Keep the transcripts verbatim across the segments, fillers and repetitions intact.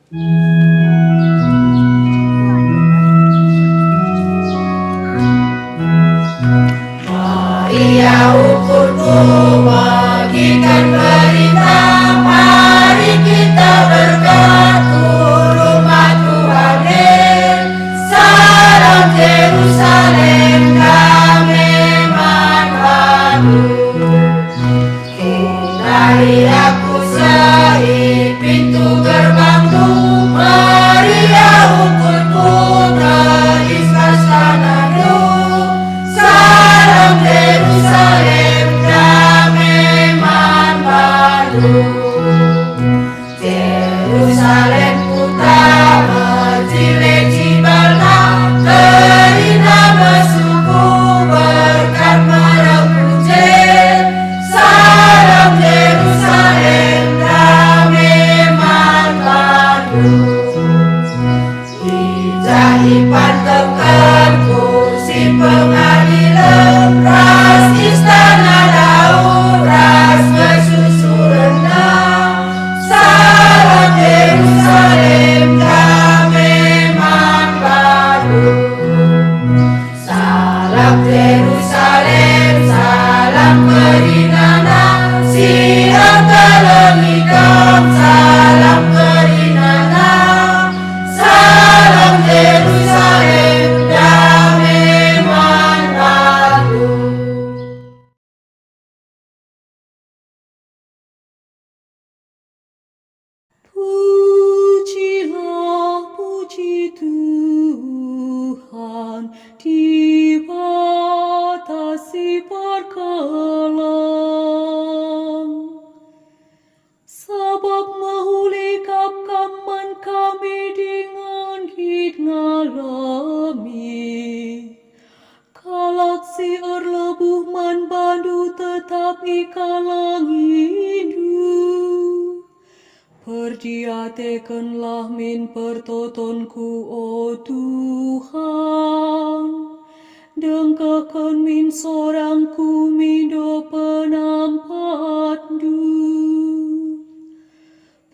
Maria ukurku bagiken berita, mari kita berkat ku rumah Tuhan e. Salam Jerusalem, dame man bandu. Kenari aku seh i pintu gerbangnu, Maria ukurku, tedis ras tanandu. Salam Jerusalem, dame man bandu. Jerusalem kuta mejile jibalna, kerina mesuhku berkat merem ku je. Salam Jerusalem, dame man bandu. I ja ipantehken kursi pengadilen ras istana Daud ras persusurenna. Salam Jerusalem, dame man bandu. Salam Jerusalem, salam kerinana, si engkelengi kam, salam kerinana. Salam Jerusalem, dame man bandu. Pujilah, puji Tuhan, Dibata si perkeleng. Sabap mehuli kap Kam man kami dingen nggit ngalemi. Kalak si erlebuh man Bandu tetap ikalengiNdu. Perdiatekenlah min pertotonku, o Tuhan, dengkehken min sorangku mindo penampatNdu.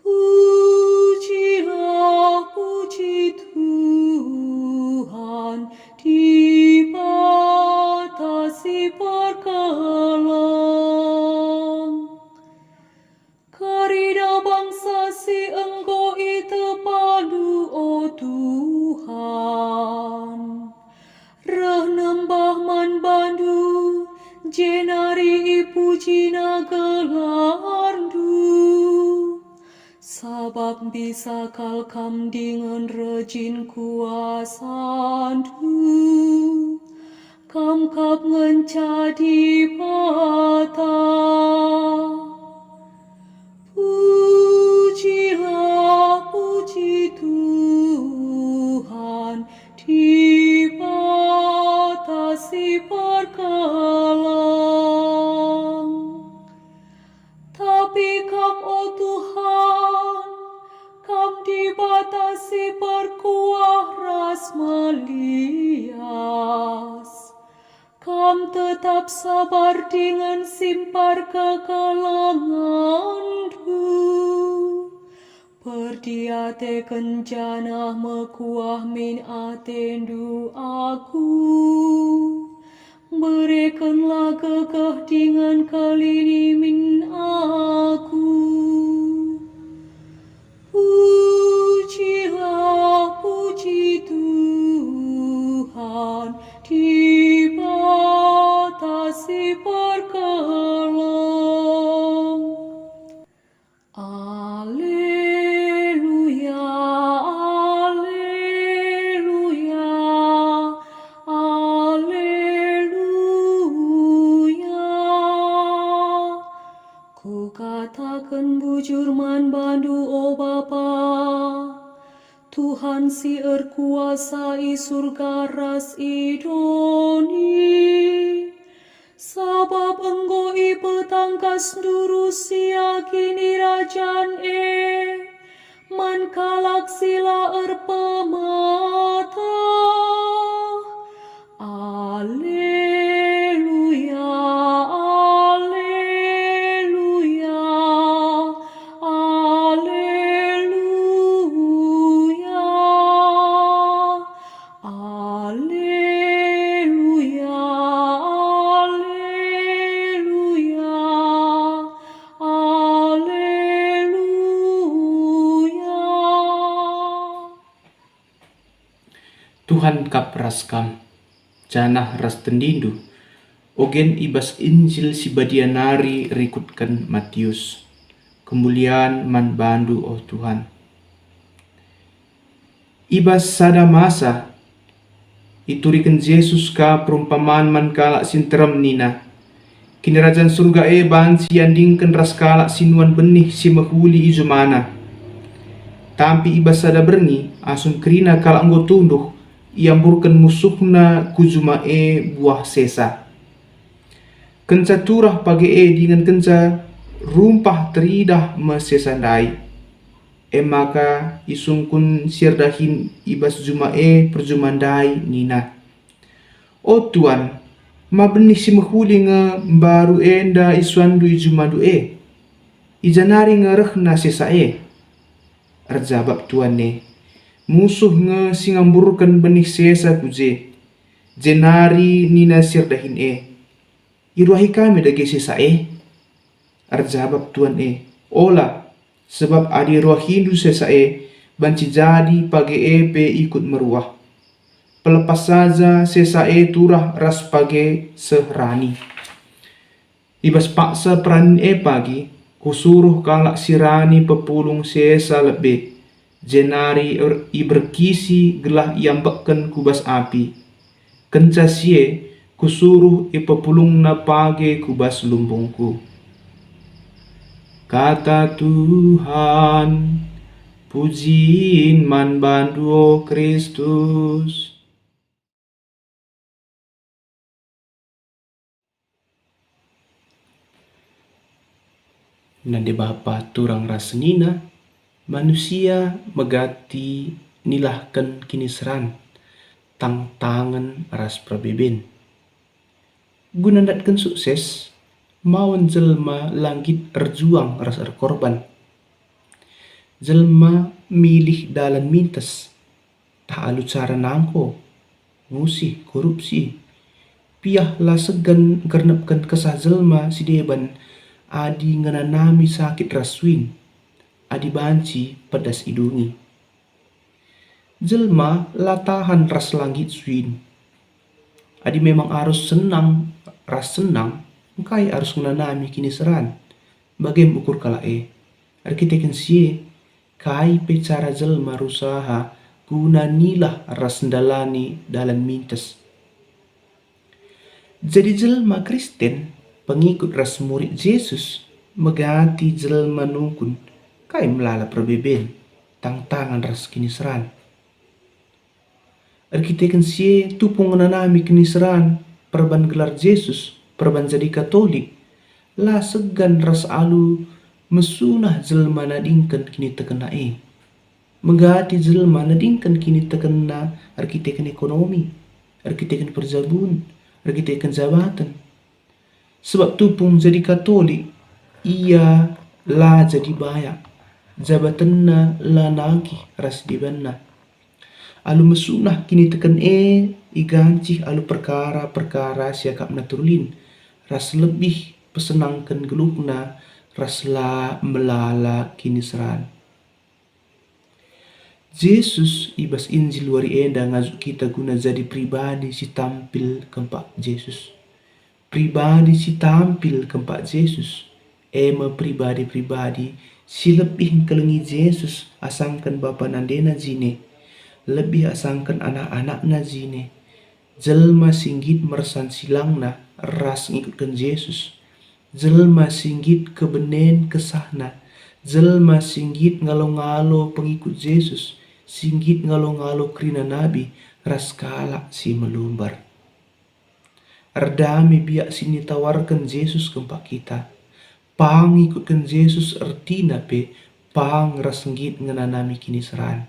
Pujilah, puji Tuhan, Dibata si perkeleng. Kerina bangsa si enggo itepaNdu, o Tuhan, reh nembah man Bandu, jenari ipujina gelarNdu. Sabap mbisa kal Kam dingen rejin kuasaNdu. Kam kap ngenca Dibata. Pujilah, puji Tuhan, Dibata si perkeleng. Tapi Kam, o Tuhan, Kam Dibata si perkuah ras melias. Kam tetap sabar dingen simpar kekelengenNdu. Perdiateken janah mekuah min ateNdu aku. Berekenlah gegeh dingen kelini min aku. Pujilah, puji Tuhan, Dibata si perkeleng. Aleluya, aleluya, aleluya. Kukataken bujur man Bandu, o Bapa, Tuhan si erkuasa i Surga ras i doni. Sabap enggo ipetangkasNdu Rusia kinirajan e man kalak si la erpemata. Aleluya, aleluya, aleluya. Tuhan kap ras kam, janah ras tendindu, ogen i bas Injil si Badia nari rikutken Matius. Kemulian man bandu, o Tuhan. I bas sada masa, ituriken Jesus ka perumpaman man kalak si nterem nina, "Kinirajan Surga e banci iandingken ras kalak si nuan benih si mehuli i jumana. Tapi i bas sada berngi, asum kerina kalak enggo tunduh, iamburken musuhna ku juma e buah sesa. Kenca turah page e dingen kenca rumpah teridah me sesa ndai. E maka isungkun si erdahin i bas juma e perjuma ndai nina, 'O Tuan, ma benih si mehuli nge mbaru enda isuanndu i jumandu e. I ja nari nge rehna sesa e?' Erjabap tuan e, 'Musuh nge si ngamburken benih sesa ku je.' Jenari nina si erdahin e, 'Iruahi kami dage sesa e?' Erjabap tuan e, 'Ola, sebab adi ruahindu sesa e, banci jadi page e pe ikut meruah. Pelepas saja sesa e turah ras page seh rani.' I bas paksa peranin e pagi, kusuruh kalak si rani pepulung sesa lebe, jenari er-, iberkisi gelah iambekken ku bas api. Kenca si e, kusuruh ipepulungna page ku bas lumbungku." Kata Tuhan. Pujin man bandu, o Kristus. Nande bapa turang ras senina, manusia megati nilahken kiniseran, tangtangen ras perbeben. Guna ndatken sukses, maun jelma la nggit erjuang ras erkorban. Jelma milih dalan mintes, tah alu cara nangko, ngusih, korupsi. Piah la segan ngernepken kesah jelma si deban adi ngenanami sakit ras suin, adi banci pedas idungi. Jelma la tahan ras la nggit suin. Adi memang arus senang ras senang, engkai arus ngenanami kiniseran? Bagem ukur kalak e. Erkiteken si e, kai pe cara jelma rusaha guna nilah ras ndalani dalan mintes. Jadi jelma Kristen, pengikut ras murid Jesus, megati jelma nungkun kai melala perbeben, tangtangan ras kiniseran. Erkiteken si e, tupung ngenanami kiniseran, perban gelar Jesus, perban jadi Katolik, la segan ras alu mesunah jelma nadingken kinitekenna e. Megati jelma nadingken kinitekenna erkiteken ekonomi, erkiteken perjabun, erkiteken jabaten. Sebab tupung jadi Katolik, ia la jadi bayak, jabatenna la nangkih ras debanna. Alu mesunah kiniteken e igancih alu perkara-perkara si akapna terulin, ras lebih pesenangken geluhna ras la melala kiniseran. Jesus i bas Injil wari enda ngajuk kita guna jadi pribadi si tampil kempak Jesus. Pribadi si tampil kempak Jesus, e me pribadi-pribadi si lebih ngkelengi Jesus asangken bapa nandena jine, lebih asangken anak-anakna jine. Jelma si nggit mersan silangna ras ngikutken Jesus. Jelma si nggit kebenen kesahna. Jelma si nggit ngalo-ngalo pengikut Jesus, si nggit ngalo-ngalo kerina nabi ras kalak si melumbar. Erdame biak si nitawarken Jesus kempak kita. Pang ngikutken Jesus ertina pe pang ras nggit ngenanami kiniseran.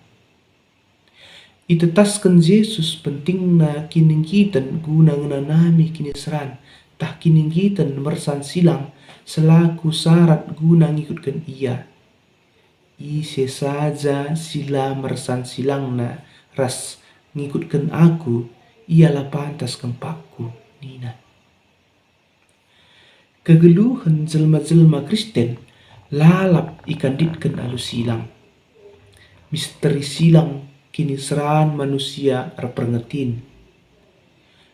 Itetasken Jesus pentingna kiningkiten guna ngenanami kiniseran, tah kiningkiten mersan silang selaku syarat guna ngikutken Ia. Ise saja si la mersan silangna ras ngikutken Aku, ia la pantas kempakKu, nina. Kegeluhen jelma-jelma Kristen lalap ikanditken alu silang. Misteri silang Kiniseran manusia erperngetin.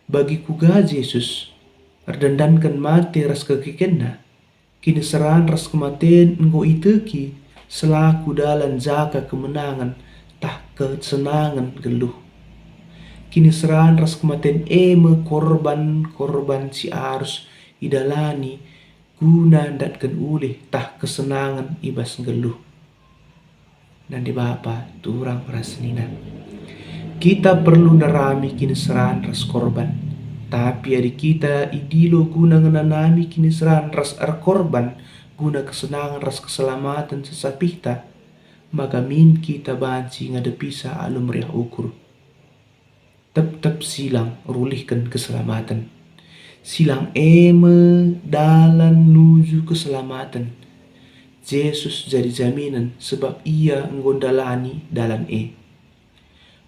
Bagi kuga Jesus erdandanken mate ras kekekenNa, kiniseran ras kematen enggo iteki selaku dalan jaka kemenangen tah kesenangen nggeluh. Kiniseran ras kematen e me korban-korban si arus idalani guna ndatken ulih tah kesenangen i bas nggeluh. Nande bapa, turang ras senina. Kita perlu ndarami kiniseran ras korban. Tapi adi kita idilo guna ngenanami kiniseran ras erkorban guna kesenangen ras keselamaten sesapihta, maka min kita banci ngadepisa alu meriah ukur. Tep-tep silang rulihken keselamaten. Silang e me dalan nuju keselamaten. Jesus jadi jaminen sebab Ia enggo ndalani dalan e.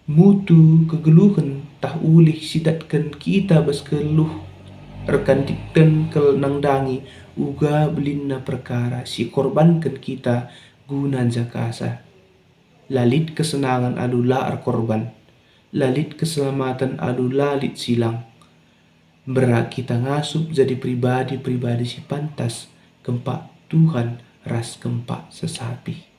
Mutu kegeluhen tah ulih sidatken kita bas nggeluh erkandiken kel nandangi uga belinna perkara si korbanken kita guna njakasa. La lit kesenangen alu la erkorban, la lit keselamaten alu la lit silang. Mberat kita ngasup jadi pribadi-pribadi si pantas kempak Tuhan ras kempak sesapih.